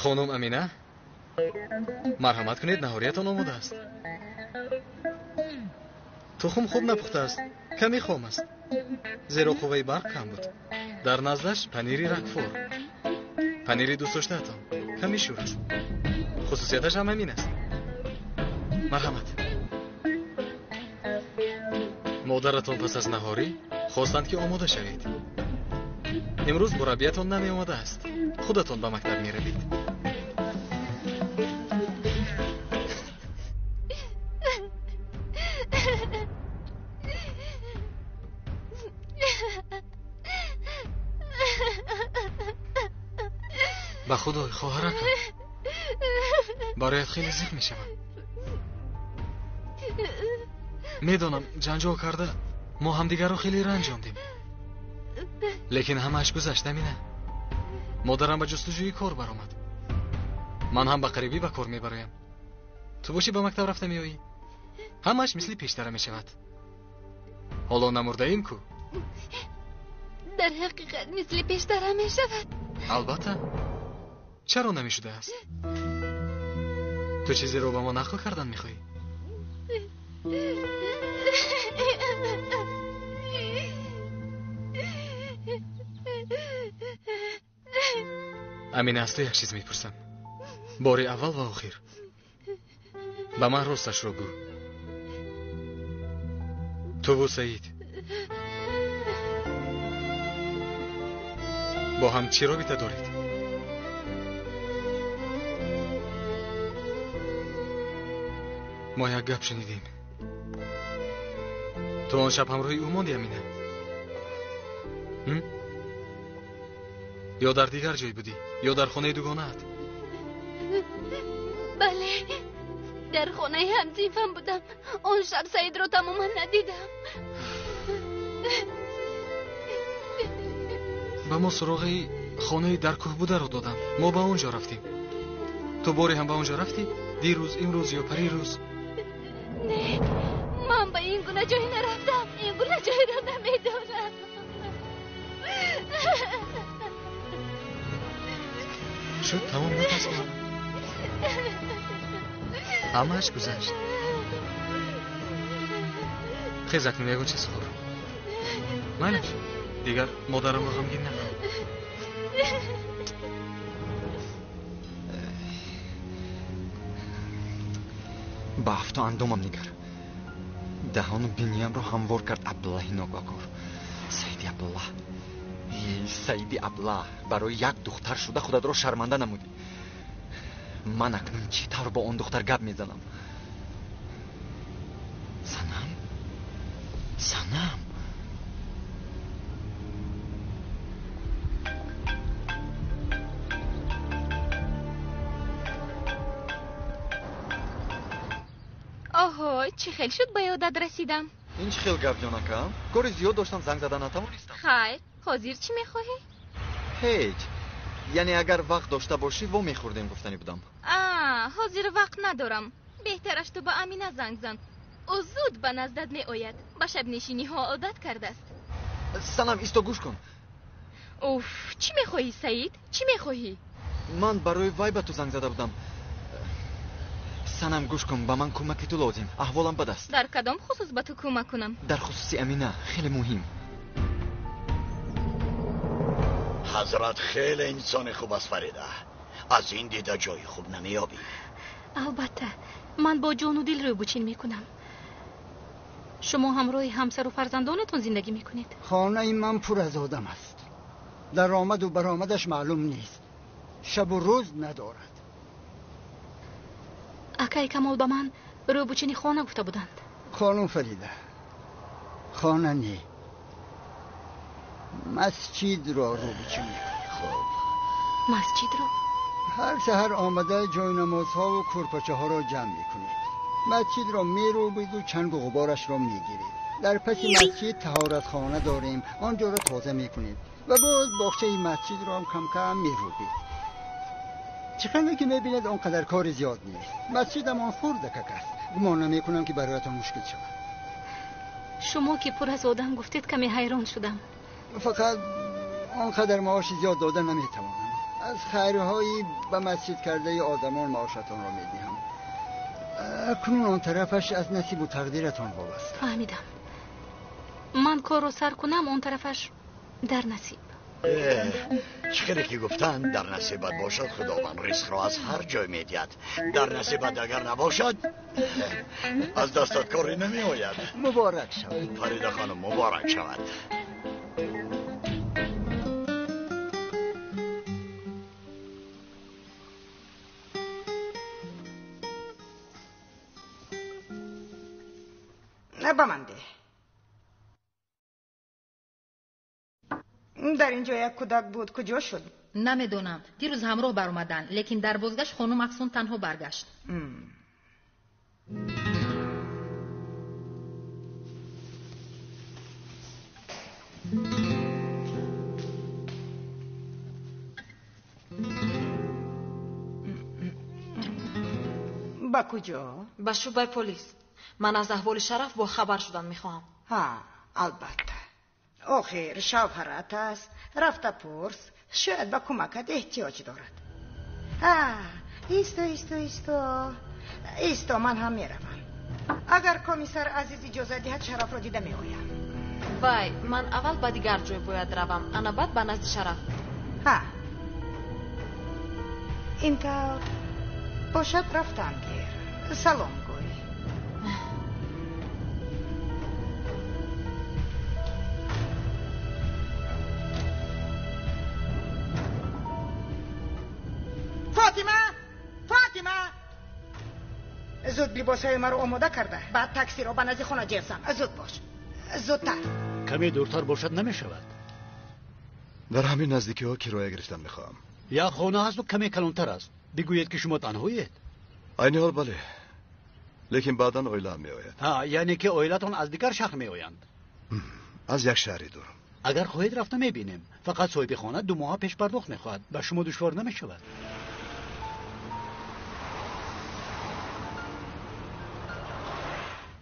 Хонум Амина, марҳамат кунед, наҳориятон омода аст. Тухм хуб напухтааст, каме хом аст, зеро қувваи барқ кам буд. Дар наздаш панири ракфор, панири дӯстдоштаатон, каме шӯр аст. Хусусияташ ҳам ҳамин аст. Марҳамат. Модаратон пас аз наҳорӣ хостанд, ки омода шавед. Имрӯз мураббиятон намеомадааст. Худатон ба мактаб меравед. Ба худой, хоҳаракам, бароят хеле зиқ мешавам. Медонам, ҷанҷол карда мо ҳамдигарро хеле ранҷондем, лекин ҳамааш гузашт, Амина. Модарам ба ҷустуҷӯи кор баромад. Ман ҳам ба қарибӣ ба кор мебароям. Ту бошӣ ба мактаб рафта меоӣ. Ҳамааш мисли пештара мешавад. Ҳоло намурдаем ку? Дар ҳақиқат мисли пештара мешавад? Албатта. Чаро намешудааст? Ту чизеро ба мо нақл кардан мехоҳӣ? Амина, аз ту як чиз мепурсам. Бори аввал ва охир. Ба ман росташро гӯ. Туву Саид бо ҳам чӣ робита доред? Мо як гап шунидем. Ту он шаб ҳамроҳи ӯ монди, Амина? Ё дар дигар ҷой будӣ, ё дар хонаи дугонаат? Бале, дар хонаи ҳамсинфам будам. Он шаб Саидро тамоман надидам. Ба мо суроғаи хонаи дар кӯҳ бударо доданд. Мо ба он ҷо рафтем. Ту боре ҳам ба он ҷо рафтӣ? Дирӯз, имрӯз ё парирӯз? Не, ман ба ин гуна ҷой нарафтам. Ин гуна ҷойро намедонам. Шуд, тамом, нафас оварам. Ҳамааш гузашт. Хез, акнун ягон чиз хӯр. Майлаш, дигар модарамро ғамгин накун. Ба афту андомам нигар. Даҳону биниямро ҳамвор кард Абдуллаҳи ногоҳкор. Саиди Абдуллаҳ, Саиди Аблаҳ, барои як духтар шуда худатро шарманда намудӣ. Ман акнун чӣ тавр бо он духтар гап мезанам? Санам, Санам. Оҳо, чӣ хел шуд ба ёдат расидам? Ин чӣ хел гап, ҷонакам? Кори зиёд доштам, занг зада натавонистам. Хайр, ҳозир чӣ мехоҳӣ? Ҳеҷ. Яъне агар вақт дошта бошӣ, во мехӯрдем гуфтанӣ будам. А, ҳозир вақт надорам. Беҳтараш ту ба Амина занг зан. Ӯ зуд ба наздат меояд. Ба шабнишиниҳо одат кардааст. Санам, исто, гӯш кун. Уф, чӣ мехоҳӣ, Саид? Чӣ мехоҳӣ? Ман барои вай ба ту занг зада будам. Санам, гӯш кун, ба ман кӯмаки ту лозим. Аҳволам бад аст. Дар кадом хусус ба ту кӯмак кунам? Дар хусуси Амина, хеле муҳим. Ҳазрат хеле инсони хуб аст, Фарида. Аз ин дида ҷои хуб намеёбӣ. Албатта, ман бо ҷону дил рӯйбучин мекунам. Шумо ҳамроҳи ҳамсару фарзандонатон зиндагӣ мекунед? Хонаи ман пур аз одам аст. Даромаду баромадаш маълум нест. Шабу рӯз надорад. Акай Камол ба ман рӯйбучини хона гуфта буданд. Хонум Фарида, хона не, масҷидро рӯбучин мекунӣ. Хуб, масҷидро? Ҳар саҳар омада ҷойнамозҳову кӯрпачаҳоро ҷамъ мекунед. Масҷидро мерӯбиду чангу ғуборашро мегиред. Дар паси масҷид таҳоратхона дорем, он ҷоро тоза мекунед ва боз боғчаи масҷидро ҳам кам-кам мерӯбед. Чӣ қадар ки мебинед, он қадар кори зиёд нест. Масҷидамон хурдакак аст. Гумон намекунам ки бароятон мушкил шавад. Шумо ки пур аз одам гуфтед, каме ҳайрон шудам. Фақат он қадар маоши зиёд дода наметавонам. Аз хайрҳои ба масҷид кардаи одамон маошатонро медиҳам. Акнун он тарафаш аз насибу тақдиратон вобаста. Фаҳмидам. Ман корро сар кунам, он тарафаш дар насиб. Чӣ хеле ки гуфтанд, дар насибат бошад, Худованд ризқро аз ҳар ҷой медиҳад. Дар насибат агар набошад, аз дастат коре намеояд. Муборак шавад. Фарида хонум, муборак шавад. Ба ман деҳ. Дар ин ҷо як кӯдак буд, куҷо шуд? Намедонам. Дирӯз ҳамроҳ баромаданд, лекин дар бозгашт хонум Афсун танҳо баргашт. Ба куҷо? Ба шӯъбаи полис. Ман аз аҳволи Шараф бо хабар шудан мехоҳам. Ҳа, албатта. Охир шавҳарат аст, рафта пурс, шояд ба кӯмакат эҳтиёҷ дорад. Исто, исто, исто, исто, ман ҳам меравам. Агар комиссар Азиз иҷозат диҳад, Шарафро дида меоям. Вай, ман аввал ба дигар ҷой бояд равам, ана баъд ба назди Шараф. Ҳа, ин тавр бошад, рафтан гир. Салом гӯй. Фотима, Фотима, зуд либосҳои маро омода карда, баъд таксиро ба назди хона ҷеғ зан. Зуд бош, зудтар. Каме дуртар бошад намешавад. Дар ҳамин наздикиҳо кироя гирифтан мехоҳам. Як хона ҳасту каме калонтар аст. Бигӯед ки шумо танҳоед? Айни ҳол бале, лекин баъдан оилаам меояд. Ҳа, яъне ки оилатон аз дигар шаҳр меоянд? Аз як шаҳри дур. Агар хоҳед рафта мебинем. Фақат соҳиби хона 2 моҳа пешпардохт мехоҳад. Ба шумо душвор намешавад.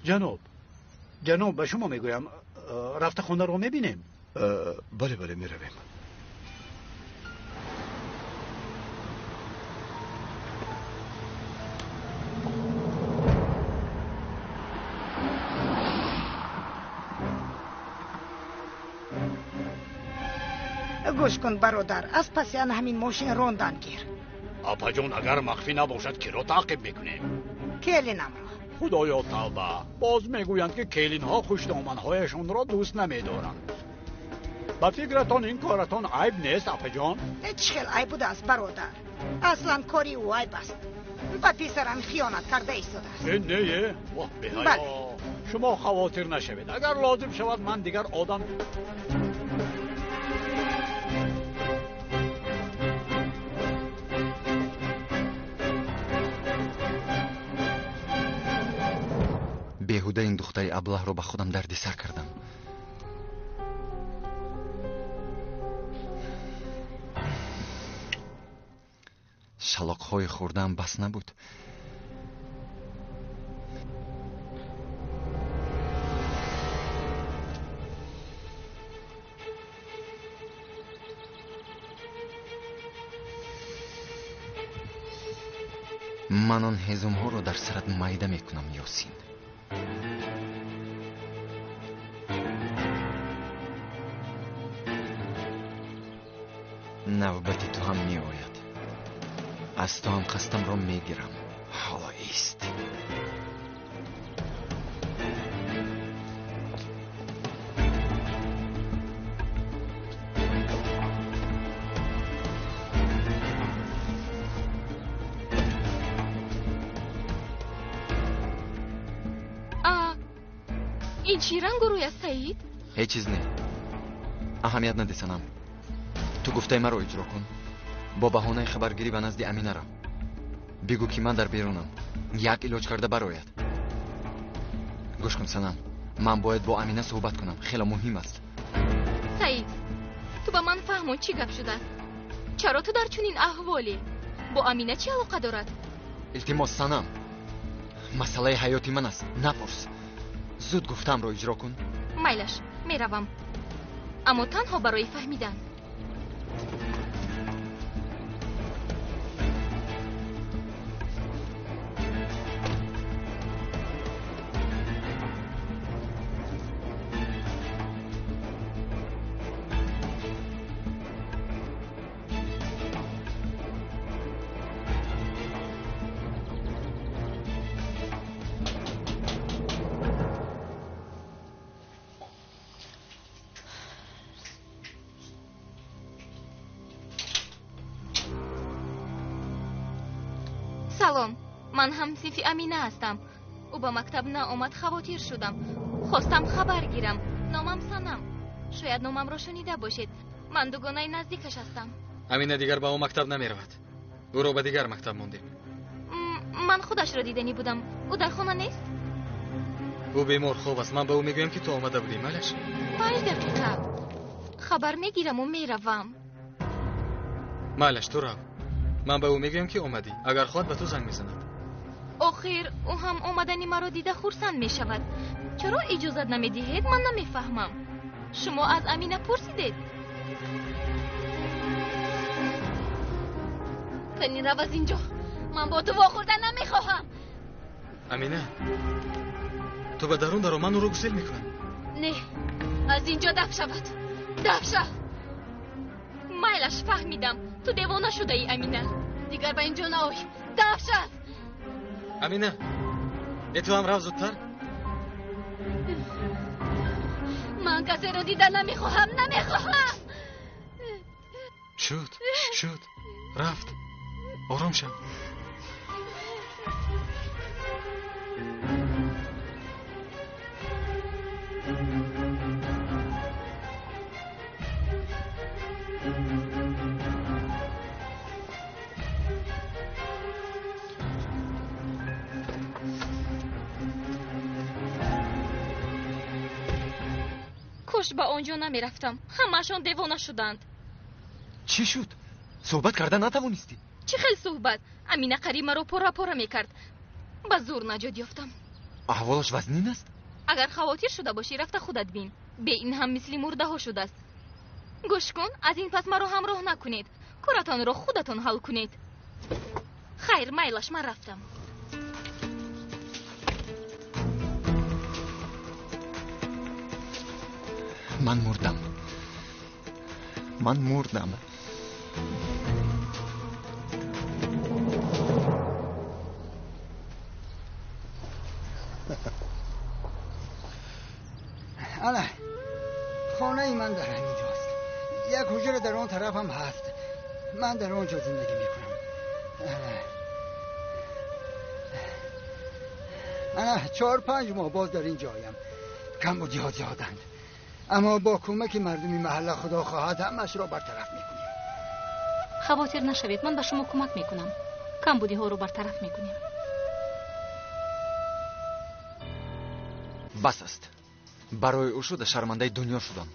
Ҷаноб, ҷаноб, ба шумо мегӯям, рафта хонаро мебинем? Бале, бале, меравем. Гӯш кун, бародар, аз паси ана ҳамин мошин рондан гир. Апаҷон, агар махфӣ набошад, киро таъқиб мекунем? Келинамро. Худоё, тавба! Боз мегӯянд, ки келинҳо хушдоманҳояшонро дӯст намедоранд. Ба фикратон ин коратон айб нест, апаҷон? Чӣ хел айб будааст, бародар? Аслан кори ӯ айб аст. Ба писарам хиёнат карда истодааст. Не, воҳ беҳаё! Шумо хавотир нашавед. Агар лозим шавад, ман дигар одам. Беҳуда ин духтари аблаҳро ба худам дардисар кардам. Шалоқҳои хӯрдаам бас набуд. Ман он ҳезумҳоро дар сарат майда мекунам, Ёсин. Навбати ту ҳам меояд. Аз ту ҳам қасдамро мегирам. Ҳоло ист. Ин чӣ рангу рӯй аст, Саид? Ҳеҷ чиз не. Аҳамият наде, Санам. Ту гуфтаи маро иҷро кун. Бо баҳонаи хабаргирӣ ба назди Амина рав. Бигӯ, ки ман дар берунам. Як илоҷ карда барояд. Гӯш кун, Санам, ман бояд бо Амина суҳбат кунам. Хеле муҳим аст. Саид, ту ба ман фаҳмон, чӣ гап шудааст? Чаро ту дар чунин аҳволе? Бо Амина чӣ алоқа дорад? Илтимос, Санам, масъалаи ҳаёти ман аст, напурс. Зуд гуфтаамро иҷро кун. Майлаш, меравам, аммо танҳо барои фаҳмидан. Салом, ман ҳамсинфи Амина ҳастам. Ӯ ба мактаб наомад, хавотир шудам. Хостам хабар гирам. Номам Санам. Шояд номамро шунида бошед. Ман дугонаи наздикаш ҳастам. Амина дигар ба он мактаб намеравад. Ӯро ба дигар мактаб мондем. Ман худашро диданӣ будам. Ӯ дар хона нест? Ӯ бемор хоб аст. Ман ба ӯ мегӯям, ки ту омада будӣ. Майлаш? 5 дақиқа. Хабар мегираму меравам. Майлаш, ту рав. Ман ба ӯ мегӯям, ки омадӣ. Агар хоҳад, ба ту занг мезанад. Охир ӯ ҳам омадани маро дида хурсанд мешавад. Чаро иҷозат намедиҳед, ман намефаҳмам. Шумо аз Амина пурсидед? Кани рав аз инҷо. Ман бо ту вохӯрдан намехоҳам. Амина, ту ба дарун даро, ман ӯро гусел мекунам. Не, аз инҷо даф шавад. Даф шав. Майлаш, фаҳмидам. Ту девона шудаӣ, Амина. Дигар ба инҷо наой. Даф шав. Амина, э ту ҳам рав зудтар. Ман касеро дида намехоҳам, намехоҳам. Шуд, шуд, рафт. Ором шав. Кош ба он ҷо намерафтам. Ҳамаашон девона шуданд. Чӣ шуд? Суҳбат карда натавонистӣ? Чӣ хел суҳбат? Амина қариб маро пора-пора мекард. Ба зур наҷот ёфтам. Аҳволаш вазнин аст? Агар хавотир шуда бошӣ, рафта худат бин. Бе ин ҳам мисли мурдаҳо шудааст. Гӯш кун, аз ин пас маро ҳамроҳ накунед. Коратонро худатон ҳал кунед. Хайр, майлаш, ман рафтам. Ман мурдам. Ман мурдам. Ана, хонаи ман дар ҳамин ҷост. Як ҳуҷра дар он тараф ҳам ҳаст. Ман дар он ҷо зиндагӣ мекунам. Ана 4-5 моҳ боз дар ин ҷоям. Камбудиҳо зиёданд, аммо бо кӯмаки мардуми маҳалла худо хоҳад ҳамаашро бартараф мекунем. Хавотир нашавед, ман ба шумо кӯмак мекунам. Камбудиҳоро бартараф мекунем. Бас аст. Барои ӯ шуда шармандаи дунё шудам.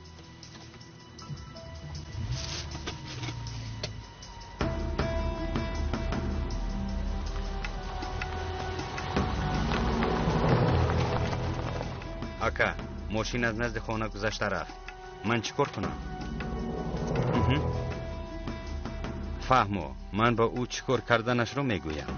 Ака, мошин аз назди хона гузашта рафт. Ман чӣ кор кунам? Фаҳмо, ман ба ӯ чӣ кор карданашро мегӯям.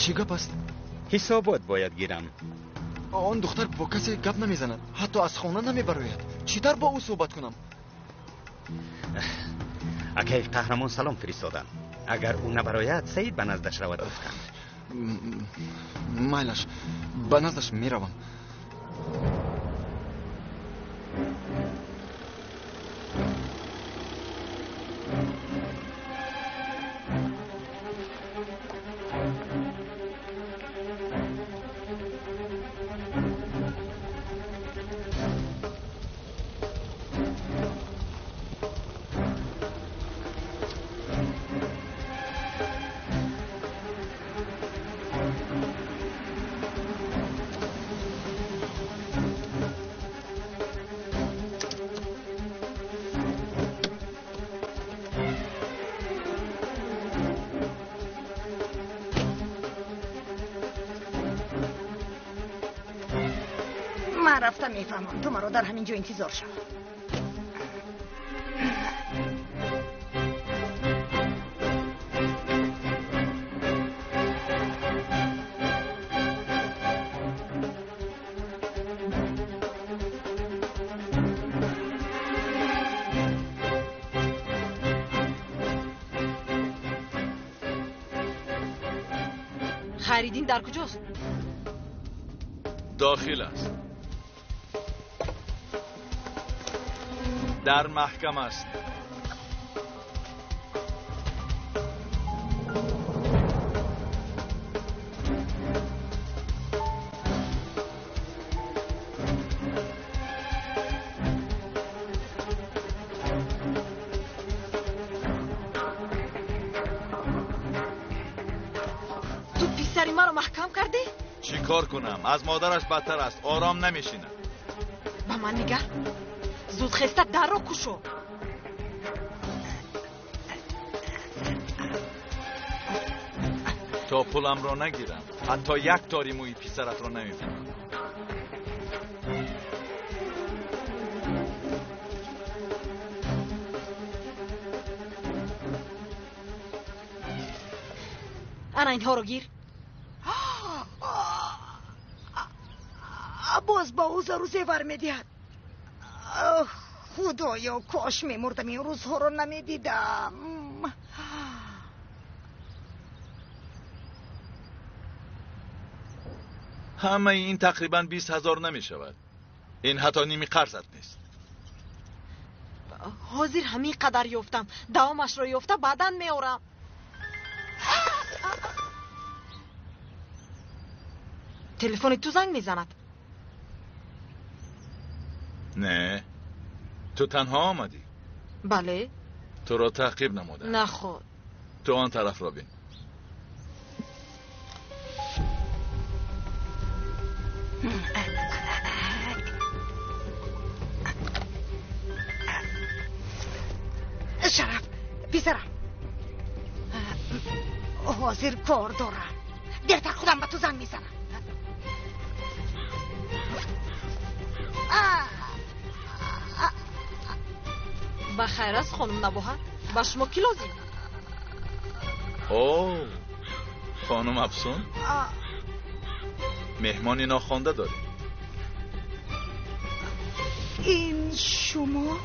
Чӣ гап аст? Ҳисобот бояд гирам. Он духтар бо касе гап намезанад, ҳатто аз хона намебарояд. Чӣ тавр бо ӯ суҳбат кунам? Акаи Қаҳрамон салом фиристоданд. Агар ӯ набарояд, Саид ба наздаш равад гуфтанд. Майлаш, ба наздаш меравам. Ман рафта мефаҳмам. Ту маро дар ҳамин ҷо интизор шав. Хайриддин дар куҷост? Дохил аст. Дар маҳкам аст. Ту писари маро маҳкам кардӣ? Чӣ кор кунам? Аз модараш бадтар аст. Ором намешинад. Ба ман нигар. Зуд хеста дарро кушо. То пуламро нагирам, ҳатто як тори мӯи писаратро намебинам. Ана инҳоро гир. Боз ба ӯ зару зевар медиҳад. Худоё, кош мемурдам, ин рӯзҳоро намедидам. Ҳамаи ин тақрибан 20 000 намешавад. Ин ҳатто ними қарзат нест. Ҳозир ҳамин қадар ёфтам. Давомашро ёфта баъдан меорам. Телефони ту занг мезанад. Не, ту танҳо омадӣ. Бале. Туро таъқиб намудам. Наход. Ту он тарафро бин. Шараф, писарам, Ҳозир кор дорам. Дертар худам ба ту занг мезанам. Ба хайр аст, хонум Набоҳат. Ба шумо кӣ лозим? О, хонум Афсун, меҳмони нохонда дорем. Ин шумо?